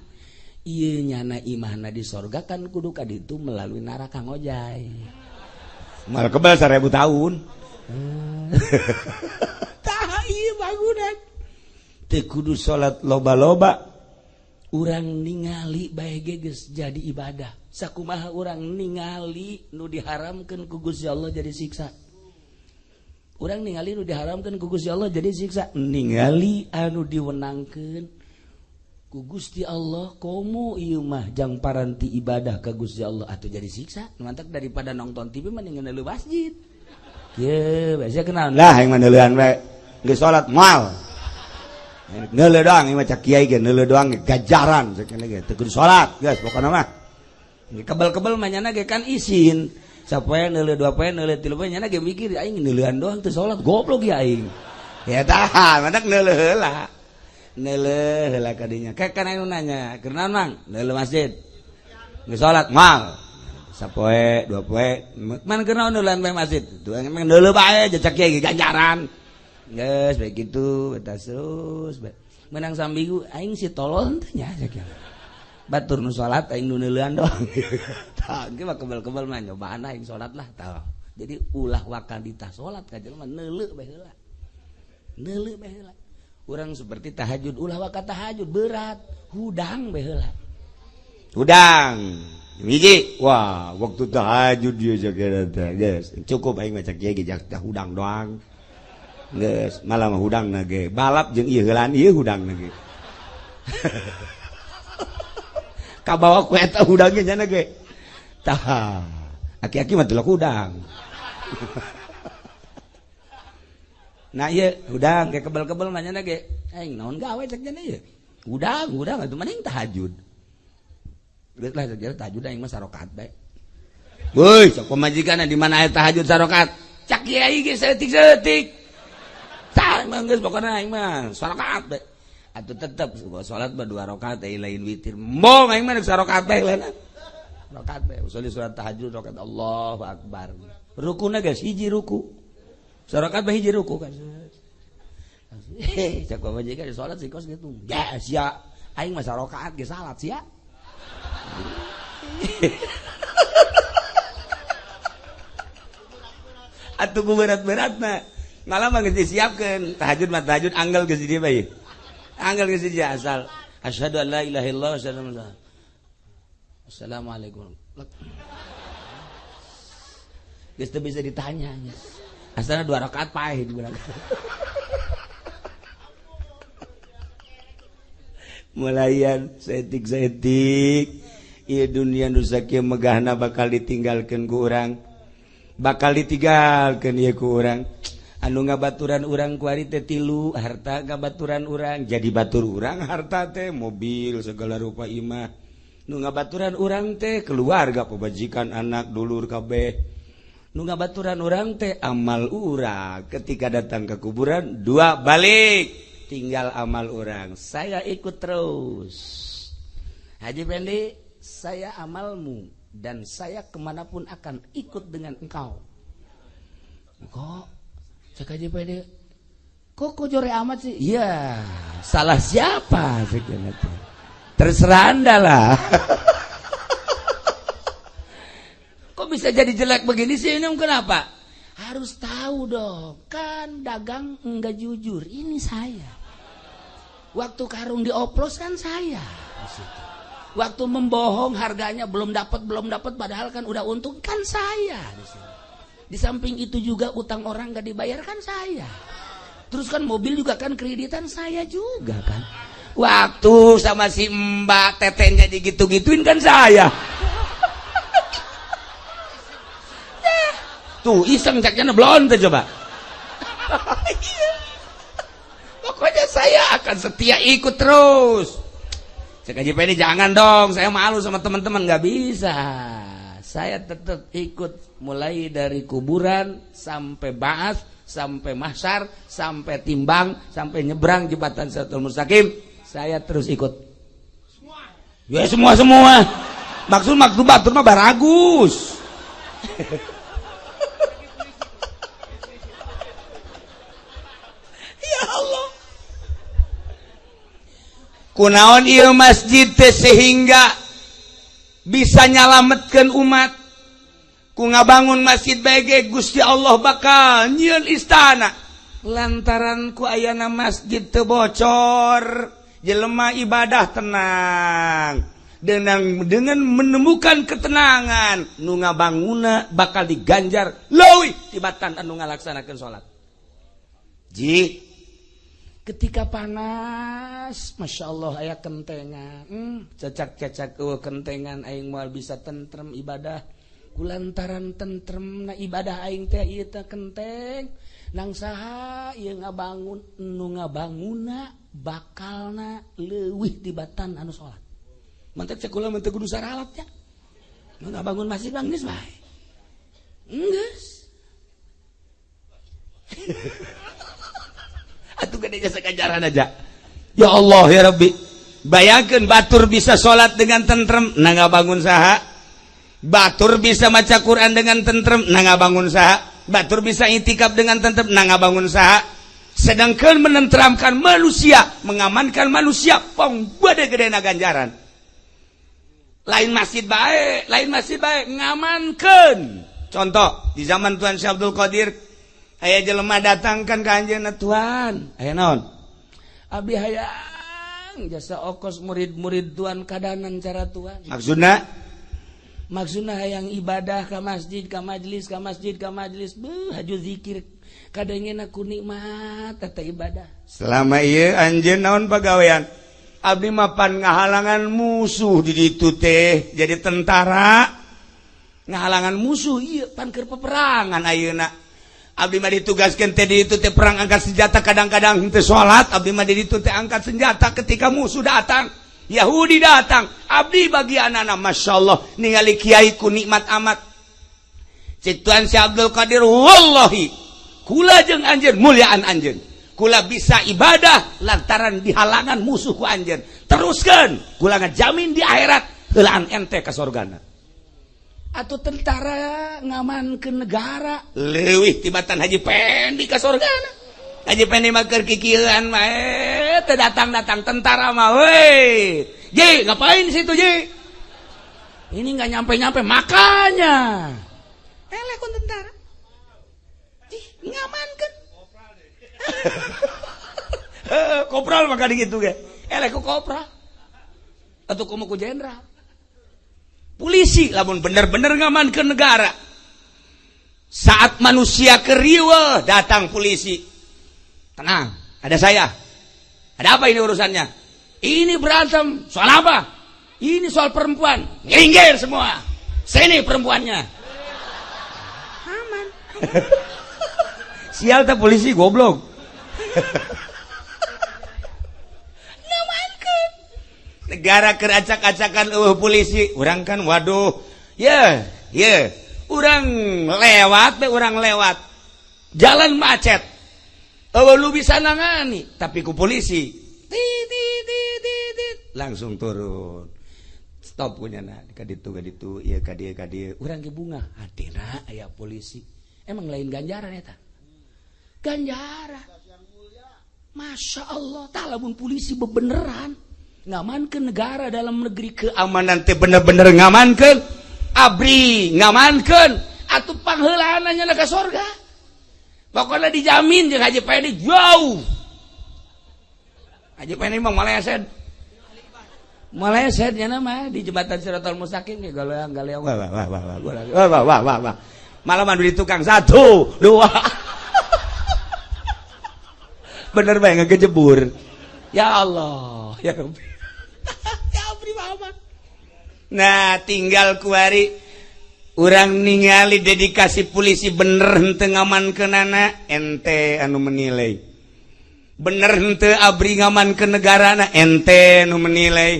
ieu nyana imahna di sorga kan kudu ka ditu melalui neraka ngojay. Mal kebal 1000 tahun. Tah ieu bangunan. Teu kudu salat loba-loba. Urang ningali bae ge geus jadi ibadah. Sakumaha urang ningali nu diharamkeun ku Gusti Allah jadi siksa. Urang ningali nu diharamkeun ku Gusti Allah jadi siksa. Ningali anu diwenangkeun ku Gusti Allah komo ieu mah jang paranti ibadah ka Gusti Allah atuh jadi siksa. Mantak daripada nonton TV mendingan neuleuh masjid. Ye, biasa kenal lah aing mah neuleuhan we. Geus salat moal. Neuleuh doang ieu mah cak kiai ge neuleuh doang gajaran cek ge teu kudu salat geus pokona mah. Kebel-kebel mah nyana ge kan isin. Sapoe neuleuh dua poe neuleuh tilu poe nyana ge mikir aing neuleuhan doang teu salat goblok ya aing. Ya tah, mantak neuleuh heula. Neuleuh heula ka dinya. Kayak kan anu nanya, keur naon Mang? Neuleuh masjid. Geus salat moal. Sapoe, dua poe, man keur naon neuleuhan bae masjid? Tuh emang neuleuh bae jejak kiai ganjaran. Geus bae kitu, eta terus bae. Menang saminggu aing si tolol teh nya cek. Batur nu salat aing nu neuleuhan doang. Tah, ge mah kebel-kebel mah nyobaan aing salat lah tah. Jadi ulah wakal ditah salat ka jelema neuleuh bae heula. Neuleuh bae heula. Urang seperti tahajud ulah waka tahajud berat, hudang bae heula. Hudang. Hiji, wah waktu tahajud dia jaga teh geus cukup aing mah cek kiai ge hudang doang. Geus malah mah hudangna ge balap jeung ieu heulaan ieu hudangna ge. Kabawa ku eta hudangnya nyana ge. Tah, aki-aki mah tilok hudang. Nah ieu hudang ge kebel-kebel mah nyana ge aing naon gawe cek nyana ieu. Hudang, hudang atuh mending tahajud. Geus lah cek tahajud aing mah sarokaat bae. Woi, cek pamajikan di mana aya tahajud sarokat? Cak kiai ge saeutik-saeutik. Tah mah geus pokona aing mah sarokat bae. Atuh tetep salat mah 2 rakaat lain witir. Embong aing mah sarokat bae lain. Rakaat bae usul salat tahajud rakaat Allahu akbar. Rukuna geus hiji ruku. Sarokat bae hiji ruku kan. Cak pamajikan salat sih kos gitu. Ya sia aing mah sarokat ge salat sia. Atuh ku berat-beratna. Malah mah geus disiapkeun tahajud mah tahajud anggal geus di dieu bae. Anggal geus di asal asyhadu an la ilaha illallah wa asyhadu anna assalamualaikum. Geus teu bisa ditanya geus. Asalna 2 rakaat paeh di belakang. Mulayan saeutik-saeutik ieu dunia nu sakieu megahna bakal ditinggalkeun ku urang. Bakal ditinggalkeun ieu ku urang. Anu ngabaturan urang kuari teh tilu, harta ngabaturan urang, jadi batur urang harta teh mobil segala rupa imah. Nu ngabaturan urang teh keluarga, pemajikan, anak, dulur kabeh. Nu ngabaturan urang teh amal urang. Ketika datang ke kuburan dua balik, tinggal amal urang. Saya ikut terus. Haji Pendi, saya amalmu dan saya kemanapun akan ikut dengan engkau. Kok cek Haji Pendi, kok jore amat sih? Iya, salah siapa? Terserah Anda lah. Kok bisa jadi jelek begini sih? Ini kenapa? Harus tahu dong, kan dagang enggak jujur. Ini saya. Waktu karung dioplos kan saya. Waktu membohong harganya belum dapat, padahal kan udah untung kan saya. Di samping itu juga utang orang gak dibayar kan saya. Terus kan mobil juga kan kreditan saya juga kan. Waktu sama si mbak tetenya digitu-gituin kan saya. Tuh iseng caknya belum tuh coba. Pokoknya saya akan setia ikut terus. Cek Haji Pendi jangan dong, saya malu sama teman-teman, nggak bisa. Saya tetap ikut mulai dari kuburan sampai ba'ats, sampai mahsyar, sampai timbang, sampai nyebrang jembatan Shirathal Mustaqim, saya terus ikut. Semua. Ya semua. Maksud batur mah baragus. Ya Allah. Kunaon ieu masjid teh sehingga bisa nyalametkeun umat. Ku ngabangun masjid bae ge Gusti Allah bakal nyieun istana. Lantaran ku ayana masjid teu bocor, jelema ibadah tenang. Dengan menemukan ketenangan, nu ngabanguna bakal diganjar leuwih tibatan anu ngalaksanakeun salat. Ji, ketika panas, masya Allah aya kentengan, cecak-cecak eueuh kentengan aing moal bisa tentrem ibadah. Kulantaran tentrem na ibadah aing teh ieu teh kenteng, nang saha ieu ngabangun, nu ngabanguna bakalna leuwih tibatan anu salat. Mantek cek kula mah teu kudu saralat nya. Nu ngabangun masjid mah geus bae. Geus. Atuh gede jasa ganjaran aja. Ya Allah ya Rabbi. Bayangkeun batur bisa salat dengan tentrem, na ngabangun saha? Batur bisa maca Quran dengan tentrem, na ngabangun saha? Batur bisa itikaf dengan tentrem, na ngabangun saha? Sedangkan menenteramkan manusia, mengamankan manusia, pong gede gede na ganjaran. Lain masjid bae, ngamankeun. Contoh, di zaman Tuan Syekh Abdul Qadir, aya jelema datangkan ka anjeunna, Tuan, aya naon? Abi hayang jasa okos murid-murid Tuan kadanan cara Tuan. Maksudna? Maksudna hayang ibadah ka masjid, ka majlis, ka masjid, ka majlis, beuh haju zikir. Kadangena ku nikmat eta ibadah. Selama ieu anjeun naon pagawean? Abdi mapan ngahalangan musuh di ditu teh jadi tentara. Ngahalangan musuh ieu pan keur peperangan ayeuna. Abdi mah ditugaskeun teh di ditu teh perang angkat senjata, kadang-kadang teu salat, abdi mah di ditu teh angkat senjata ketika musuh datang. Yahudi datang, abdi bagianana masyaallah ningali kiai ku nikmat amat. Cek Tuan Syekh Abdul Qadir, wallahi kula jeung anjeun muliaan anjeun. Kula bisa ibadah lantaran dihalangan musuh ku anjeun. Teruskeun, kula ngajamin di akhirat heulaan ente ka sorgana. Atau tentara ngamankeun negara leuwih tibatan Haji Pendi ka sorgana. Haji Pendi mah keur kikieuan mah teu datang-datang tentara mah we. Ji, ngapain situ Ji? Ini nggak nyampe-nyampe makanya. Eleh kun tentara. Ji, ngamankeun. Kopral maka gitu ge. Eleh ku kopral. Atau kumu ku jenderal. Polisi lamun bener-bener ngamankeun negara. Saat manusia keriweuh datang polisi. Tenang, ada saya. Ada apa ini urusannya? Ini berantem. Soal apa? Ini soal perempuan. Minggir semua. Sini perempuannya. Aman. Sial tak polisi goblok. Ngamankeun. Negara keracak-acakan polisi, urang kan waduh. Ye, ye. Urang lewat be urang lewat. Jalan macet. Eueuh lu bisa nangani, tapi ku polisi. Ti ti ti ti ti langsung turun. Stop punya na ka ditu ieu ka dieu urang ge bunga hatina aya polisi. Emang lain ganjaran eta? Ganjaran. Masya Allah, tah lamun polisi bebeneran ngamankeun negara dalam negeri keamanan teh bener-bener ngamankeun, abri ngamankeun, atuh pangheulaanna nya ka sorga. Pokoknya dijamin jeung Haji Pendi jauh. Haji Pendi mah maleset. Maleset nya mah di jembatan Siratal Mustaqim ge galeang galeang wah wah wah wah wah wah wah wah wah. Malah di tukang 1 2. Bener bae ngegejebur. Ya Allah, ya Rabbi. Ya Rabbi Muhammad. Nah, tinggal kuari urang ningali dedikasi polisi bener henteu ngamankeunana, ente anu menilai. Bener henteu abri ngamankeun negarana, ente anu menilai.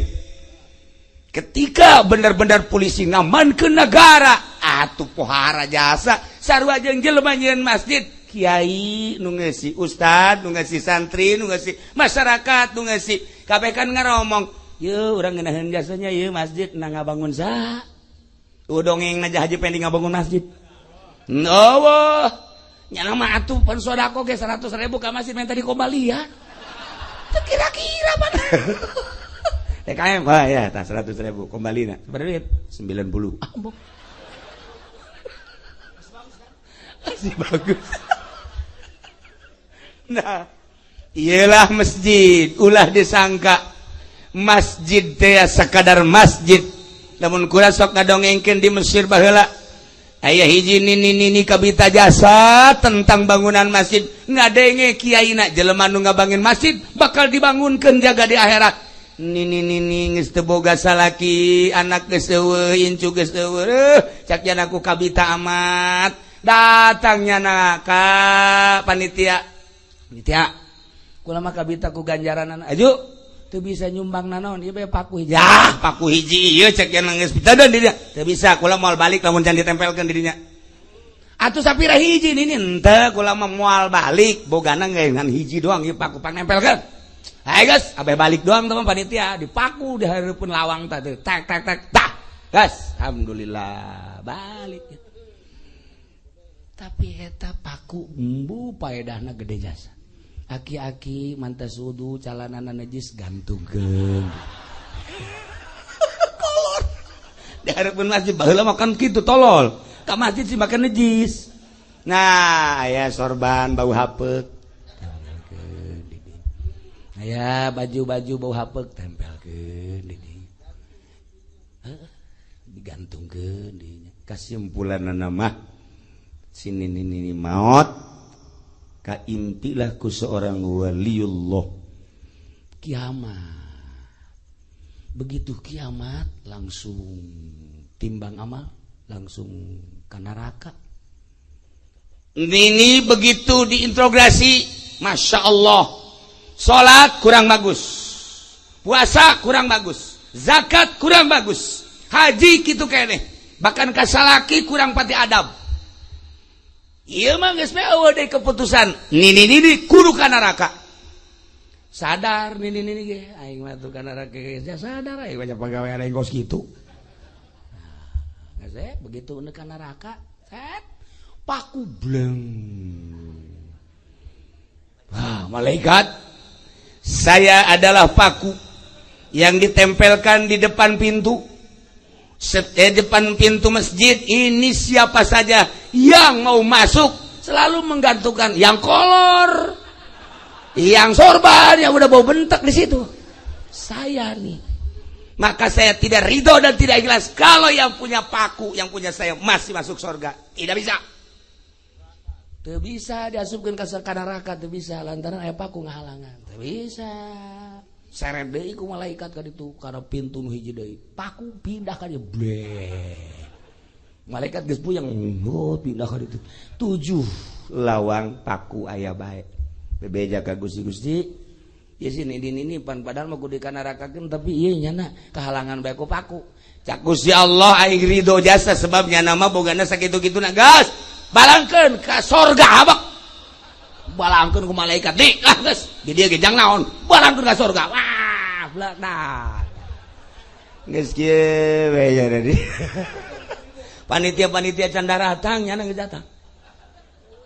Ketika bener-bener polisi ngamankeun negara, atuh pohara jasa sarua jeung jelema nyieun masjid, kiai nu ngeusi, ustad nu ngeusi, santri nu ngeusi, masyarakat nu ngeusi, kabeh kan ngaromong, yeuh urang ngeunaheun jasanya ieu masjid na ngabangun saha? Dongeng aja Haji Pendi ngabangun masjid. Eueuh, nya mah atuh pan sodako ge 100.000 ka masjid minta dikombalian. Teu kira-kira pan. TKM, wah ya, tah 100.000 kombalina. Sabaraha duit? 90. Ambok. Masih bagus. Nah, iyalah masjid, ulah disangka masjid teh sakadar masjid. Namun kula sok ngadongengkeun di Mesir baheula. Aya hiji nini-nini kabita jasa tentang bangunan masjid, ngadenge kiaina jelema nu ngabangun masjid bakal dibangunkeun jaga di akhirat. Nini-nini geus teu boga salaki, anak geus eueuh, incu geus eueuh, cak jana ku kabita amat. Datangnya na ka panitia. Panitia. Kula mah kabita ku ganjaranan. Aju teu bisa nyumbang nanaon ieu bae paku hiji. Ah, paku hiji ieu cek yang geus pitadan di dinya. Teu bisa kula moal balik lamun can ditempelkeun di dinya. Atuh sapira hiji nini henteu kula mah moal balik bogana ngan hiji doang ieu paku pangnempelkeun. Hai guys, abeh balik doang teman panitia dipaku di hareupeun lawang tadi. Tak tak tak tah. Guys, alhamdulillah balik. Tapi eta paku embu paedahna gede jasa. Aki-aki mantas wudu calanana najis gantungkeun. Kolor. Di hareupeun masjid baheula makan kitu tolol. Ka masjid sih makan najis. Nah, aya sorban bau hapeuk. Tempelkeun di dieu. Aya baju-baju bau hapeuk tempelkeun di dieu. Heeh, digantungkeun di dieu. Kasimpulanna mah sini nini maot kaimpilah ku seorang waliullah kiamat. Begitu kiamat langsung timbang amal, langsung ke neraka. Ini begitu diintrogasi, Masya Allah, salat kurang bagus, puasa kurang bagus, zakat kurang bagus, haji gitu kene, bahkan kasalaki kurang pati adab. Ieu mah geus we eueuh deui keputusan. Nini nini kudu ka neraka. Sadar nini nini ge aing mah tuh ka neraka geus sadar aing banyak pagawean aing kos kitu. Nah, geus begitu neuk ka neraka, set paku bleng. Wah, malaikat, saya adalah paku yang ditempelkan di depan pintu. Depan pintu masjid ini siapa saja yang mau masuk selalu menggantungkan yang kolor, yang sorban, yang udah bau bentek di situ. Saya nih. Maka saya tidak ridho dan tidak ikhlas kalau yang punya paku, yang punya saya masih masuk surga. Tidak bisa. Teu bisa diasupkeun ka neraka, teu bisa lantaran aya paku ngahalangan. Teu bisa. Seret deui ku malaikat ka ditu kana pintu nu hiji deui. Paku pindah ka dieu. Bleh. Malaikat geus puyeng, oh pindah ka ditu. 7 lawang paku aya bae. Bebeja ka Gusti-Gusti. Ieu si ini ini pan padahal mah kudu dikanarakakeun tapi ieu nyana kahalangan bae ku paku. Cak Gusti Allah aing ridho jasa sebab nyana mah bogana sakitu-kituna gas. Balangkeun ka sorga habak. Balangkeun ku malaikat dik lah geus. Di dieu ge jang naon? Balangkeun ka sorga. Wah, blak dah. Geus kieu we nya tadi. Panitia-panitia can daratang nyana geus datang.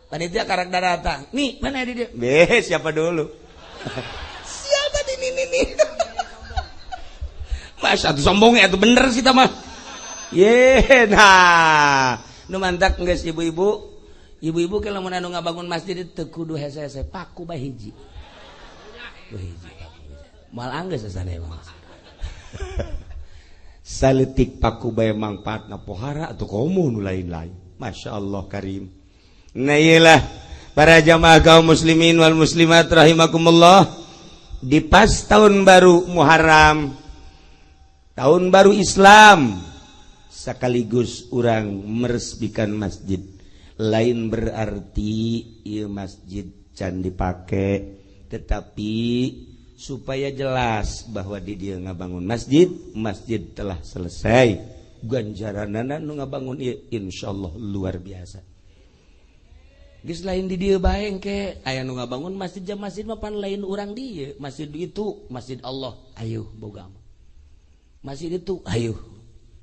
Panitia karak daratang. Nih, mana di dieu? Beh, siapa dulu? Siapa di ini nih? Mas atuh sombong atuh bener sih tah mah. Ye, nah. Nu mantak geus ibu-ibu. Ibu-ibu kalau mun anu ngabangun masjid teu kudu hese-hese, paku bae hiji. Hiji. Moal anggeus sasana emang. Saletik paku bae mangfaatna pohara atuh komo nu lain-lain. Masya Allah karim. Nah iyalah para jamaah kaum muslimin wal muslimat rahimakumullah, di pas tahun baru Muharram, tahun baru Islam, sekaligus urang meresmikan masjid. Lain berarti ieu masjid can dipake, tetapi supaya jelas bahwa di dieu ngabangun masjid, masjid telah selesai. Ganjaranana nu ngabangun ieu insyaallah luar biasa. Geus lain di dieu bae engke aya nu ngabangun masjid jam masjid mah pan lain urang dieu, masjid itu masjid Allah, ayo boga mah. Masjid itu ayo.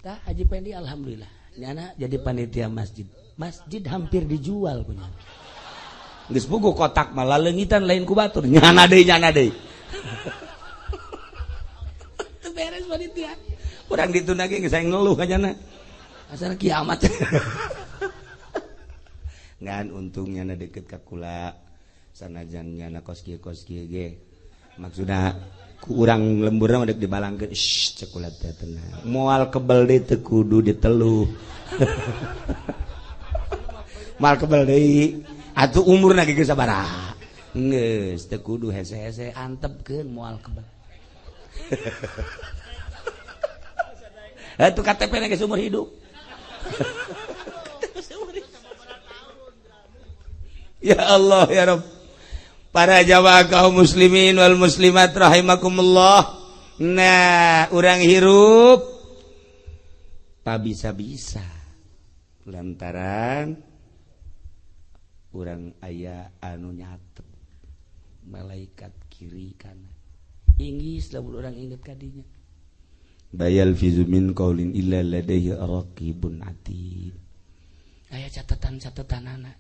Tah Haji Pendi alhamdulillah nyana jadi panitia masjid. Masjid hampir dijual punya. Geus puguh kotak mah laleungitan lain ku batur. Nyana deui nyana deui. Teu beres panitia. Urang dituna ge geus hayang ngeluh ka nyana. Asal kiamat. Ngan untung nyana deket ka kula. Sanajan nyana kos kieu ge. Maksudna ku urang lemburna mah deuk dibalangkeun. Shh, cek kula teh tenang. Moal kebel deui teu kudu diteluh. Mal kebel deui atuh umurna ge geus sabaraha geus teu kudu hese-hese antepkeun moal kebel. Atuh KTP na geus umur hidup. Ya Allah ya Rabb. Para jamaah kaum muslimin wal muslimat rahimakumullah. Nah, urang hirup pabisa-bisa lantaran urang aya anu nyatet malaikat kiri kanan. Inggis lamun urang inget kadinya. Bayal fizu min qaulin illa ladaihi raqibun atid. Aya catatan-catatanana.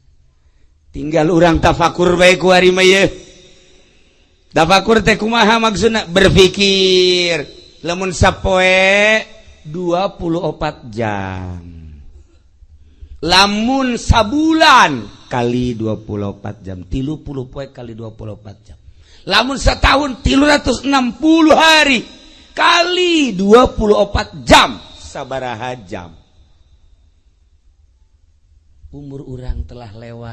Tinggal urang tafakur bae ku ari mah ieu. Tafakur teh kumaha maksudna? Berpikir. Lamun sapoe 24 jam. Lamun sabulan kali 24 jam, 30 poe kali 24 jam. Lamun setahun 360 hari kali 24 jam, sabaraha jam. Umur urang telah lewat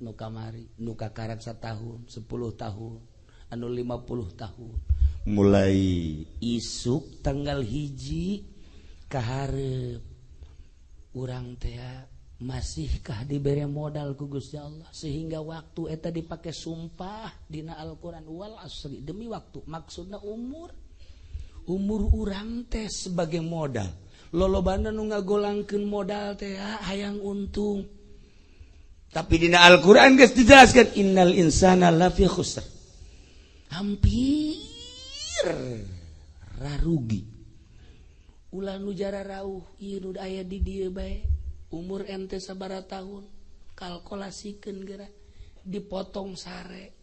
nu kamari, nu kakarak setahun, 10 tahun, anu 50 tahun. Mulai isuk tanggal 1 kaharep urang teh masihkah diberi modal ku Gusti Allah sehingga waktu eta dipake sumpah dina Al-Qur'an wal asri, demi waktu, maksudna umur. Umur urang teh sebagai modal. Lolobana nu ngagolangkeun modal teh hayang untung. Tapi dina Al-Qur'an geus dijelaskan innal insana lafi khusr. Hampir rarugi. Ulah nu jara rauh ieu nu aya di dieu bae. Umur ente sabaraha tahun? Kalkulasikeun geura. Dipotong sare.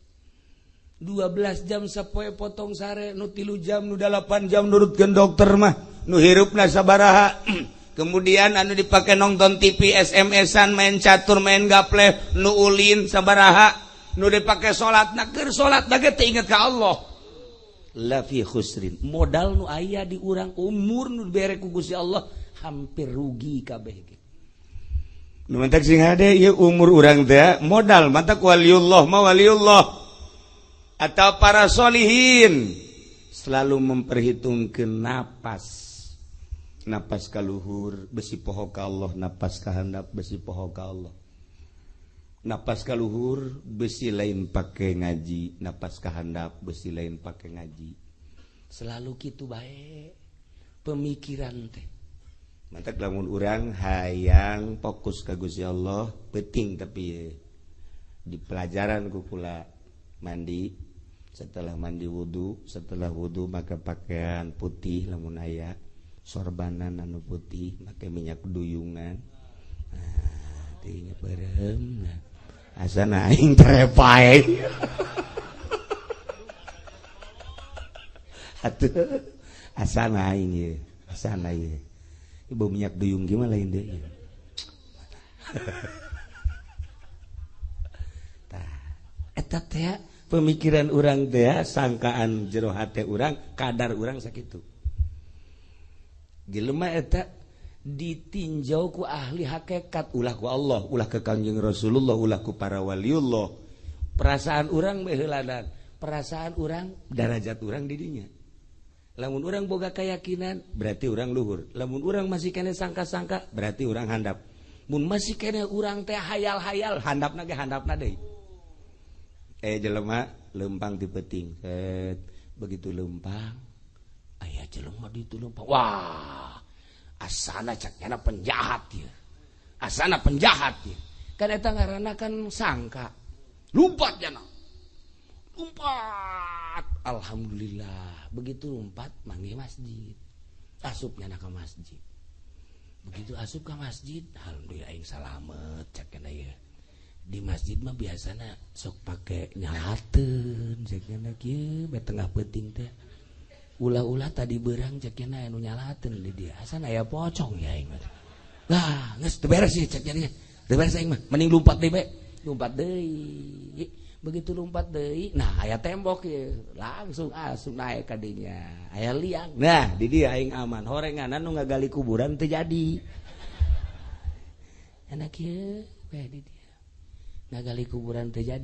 12 jam sapoe potong sare, nu 3 jam, nu 8 jam nurutkeun dokter mah, nu hirupna sabaraha. Kemudian anu dipakai nonton TV, SMS-an, main catur, main gaple, nu ulin sabaraha, nu dipakai salat, na keur salat da ge teu inget ka Allah. La fi khusrin. Modal nu aya di urang umur nu dibere ku Gusti Allah hampir rugi kabeh ge. Nu mantak sing hade ieu umur urang teh modal mantak waliullah ma waliullah atau para solihin selalu memperhitungkan napas. Napas kaluhur besi poho ka Allah, napas kahandap besi poho ka Allah, napas kaluhur besi lain pake ngaji, napas kahandap besi lain pake ngaji. Selalu kitu bae pemikiran teh. Mantak lamun urang hayang fokus ka Gusti Allah penting, tapi di pelajaran ku kula mandi, setelah mandi wudu, setelah wudu maka pakaian putih lamun aya sorbanan anu putih, make minyak duyungan. Nah, teuing beureum. Nah, asana aing terepae. Atuh asana aing ieu, asana ieu. Ibu minyak duyung gimana lain deui. Tah, eta teh pemikiran urang teh, sangkaan jero hate urang, kadar urang sakitu. Jelema eta ditinjau ku ahli hakikat, ulah ku Allah, ulah ke Kangjeng Rasulullah, ulah ku para waliullah. Perasaan urang baheulanan, perasaan urang darajat urang di dinya. Lamun urang boga keyakinan berarti urang luhur. Lamun urang masih kene sangka-sangka berarti urang handap. Mun masih kene urang teh hayal-hayal, handapna ge handapna deui. Jelema lempang ti peuting. Begitu lempang aya jelema ditu lempang. Wah, asana cak nyana penjahat ieu. Asana penjahat ieu. Kan eta ngaranna kan sangka. Lumpat jana. Lumpat. Alhamdulillah. Begitu lumpat manggih masjid. Asup nyana ka masjid. Begitu asup ka masjid, alhamdulillah aing salamet cak nyana ieu. Di masjid mah biasana sok pake nyalateun cak nyana kieu bae tengah peuting teh. Ulah-ulah tadi berang cek nya anu nyalateun di dia. Asan aya pocong ya aing mah. Lah, geus teu beres sih cek nya. Teu beres aing mah. Mending lumpat deui bae. Lumpat deui. Begitu lumpat deui, nah aya tembok ieu. Langsung asup naik ka dinya. Aya liang. Nah, di dia aing aman. Horenganan nu ngagali kuburan teu jadi. Enak ieu bae di dia. Ngagali kuburan teu jadi.